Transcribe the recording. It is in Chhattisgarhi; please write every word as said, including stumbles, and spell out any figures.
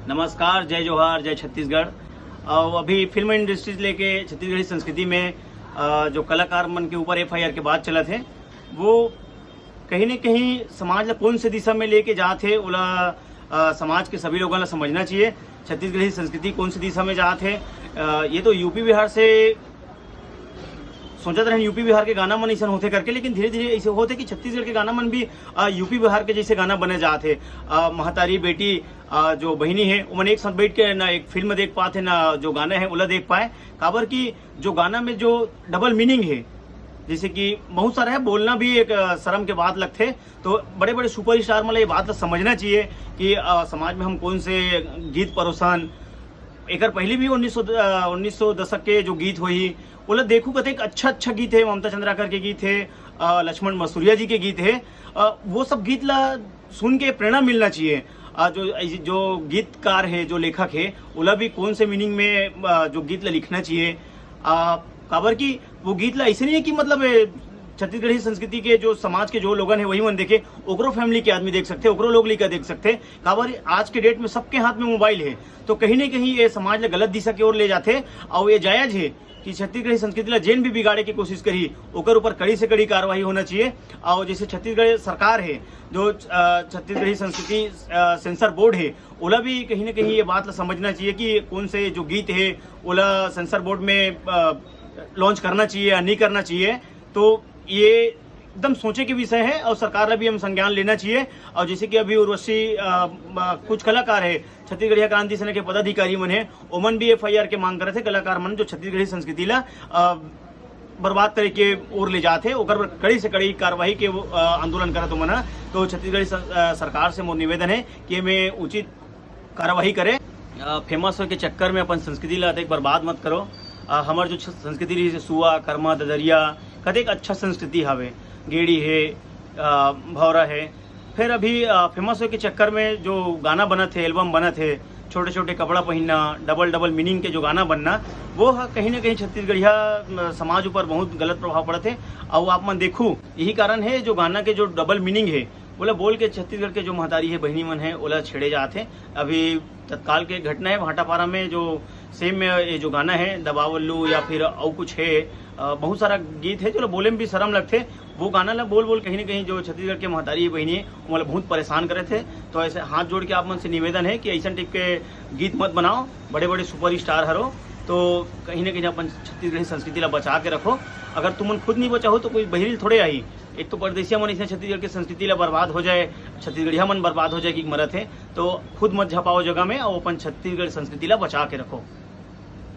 नमस्कार, जय जोहार, जय छत्तीसगढ़। और अभी फिल्म इंडस्ट्री लेके छत्तीसगढ़ी संस्कृति में अ, जो कलाकार मन के ऊपर एफआईआर के बात चलत हे, वो कहीं ना कहीं समाज ला कौन से दिशा में लेके जात हे, ओला अ, समाज के सभी लोगों ला समझना चाहिए। छत्तीसगढ़ी संस्कृति कौन सी दिशा में जात हे, अ, ये तो यूपी बिहार से सोचत रहन यूपी बिहार के गाना मन ऐसा होते करके, लेकिन धीरे धीरे ऐसे होते कि छत्तीसगढ़ के गाना मन भी अ, यूपी बिहार के जैसे गाना बने जात हे। अ, महतारी बेटी, अ, जो बहिनी हे, उमन एक साथ बैठ के ना एक फिल्म देख पाते, ना जो गाना है ओला देख पाए। काबर कि जो गाना में जो डबल मीनिंग है, जैसे कि बहुत सारा है, बोलना भी एक अ, शर्म के बात लगथे। तो बड़े बड़े सुपरस्टार मतलब ये बात ला समझना चाहिए कि अ, समाज में हम कौन से गीत परोसन। एकर पहले भी उन्नीस सौ द-, अ, उन्नीस सौ दशक के जो गीत होही, ओला देखू, कतेक अच्छा अच्छा गीत है, ममता चंद्राकर के गीत है, अ, लक्ष्मण मसूरिया जी के गीत है। अ, वो सब गीत ला सुन के प्रेरणा मिलना चाहिए। अ, जो जो गीतकार है, जो लेखक है, ओला भी कौन से मीनिंग में अ, जो गीत ला लिखना चाहिए। अ, काबर कि वो गीत ला ऐसे नहीं है कि मतलब ए, छत्तीसगढ़ी संस्कृति के जो समाज के जो लोगन है, वही मन देखे, ओकरो फैमिली के आदमी देख सकते, ओकरो लोग लइका देख सकते। काबर आज के डेट में सबके हाथ में मोबाइल है, तो कहीं ना कहीं ये समाज ला गलत दिशा की ओर ले जाते। और ये जायज है कि छत्तीसगढ़ी संस्कृति ला जेन भी बिगाड़े की कोशिश करी, ओकर ऊपर कड़ी से कड़ी कार्रवाई होना चाहिए। और जैसे छत्तीसगढ़ सरकार है, जो अ, छत्तीसगढ़ी संस्कृति अ, सेंसर बोर्ड है, ओला भी कहीं ना कहीं ये बात ला समझना चाहिए कि कौन से जो गीत है, ओला सेंसर बोर्ड में अ, लॉन्च करना चाहिए या नहीं करना चाहिए। तो ये एकदम सोचे के विषय है और सरकार ला भी हम संज्ञान लेना चाहिए। और जैसे कि अभी उर्वशी अ, अ, कुछ कलाकार है, छत्तीसगढ़िया क्रांति सेना के पदाधिकारी मन है, ओमन भी एफआईआर के मांग करे थे, कलाकार मन जो छत्तीसगढ़ी संस्कृति ला अ, बर्बाद करे के ओर ले जात हे, ओकर बर कड़ी से कड़ी कार्रवाई के वो, अ, आंदोलन करत ओमन ह। तो छत्तीसगढ़ी सर-, अ, सरकार से मोर निवेदन है कि एमे उचित कार्रवाई करे। अ, फेमस होए के चक्कर में अपन संस्कृति ला अतेक बर्बाद मत करो। अ, हमर जो छ-, संस्कृति रहिस हे, सुआ, कर्मा, ददरिया, कतेक अच्छा संस्कृति हवे, गेड़ी हे, अ, भौरा हे। फिर अभी अ, फेमस होए के चक्कर में जो गाना बनत हे, एल्बम बनत हे, छोटे छोटे कपड़ा पहनना, डबल डबल मीनिंग के जो गाना बनना, वो ह कहीं ना कहीं छत्तीसगढ़िया अ, समाज ऊपर बहुत गलत प्रभाव पड़त हे। और आप मन देखू, यही कारण है जो गाना के जो डबल मीनिंग है, ओला बोल के छत्तीसगढ़ के जो महतारी है, बहिनी मन है, ओला छेड़े जात हे। अभी तत्काल के घटना है भाटापारा में, जो सेम में ये जो गाना है दबावल्लू या फिर और कुछ है, अ, बहुत सारा गीत है जो बोले में भी शर्म लगथे। वो गाना ला बोल बोल कहीं ना कहीं जो छत्तीसगढ़ के महतारी बहिनी है, वो मतलब बहुत परेशान करे थे। तो ऐसे हाथ जोड़ के आप मन से निवेदन है कि ऐसा टाइप के गीत मत बनाओ, बड़े बड़े सुपरस्टार हरो, तो कहीं ना कहीं अपन छत्तीसगढ़ी संस्कृति ला बचा के रखो। अगर तुमन खुद नहीं बचाहो तो कोई बहिरी थोड़े आई। एक तो परदेसिया मन इसने छत्तीसगढ़ के संस्कृति ला बर्बाद हो जाए, छत्तीसगढ़िया मन बर्बाद हो जाए कि मरत है, तो खुद मत झपाओ जगह में और अपन छत्तीसगढ़ संस्कृति ला बचा के रखो।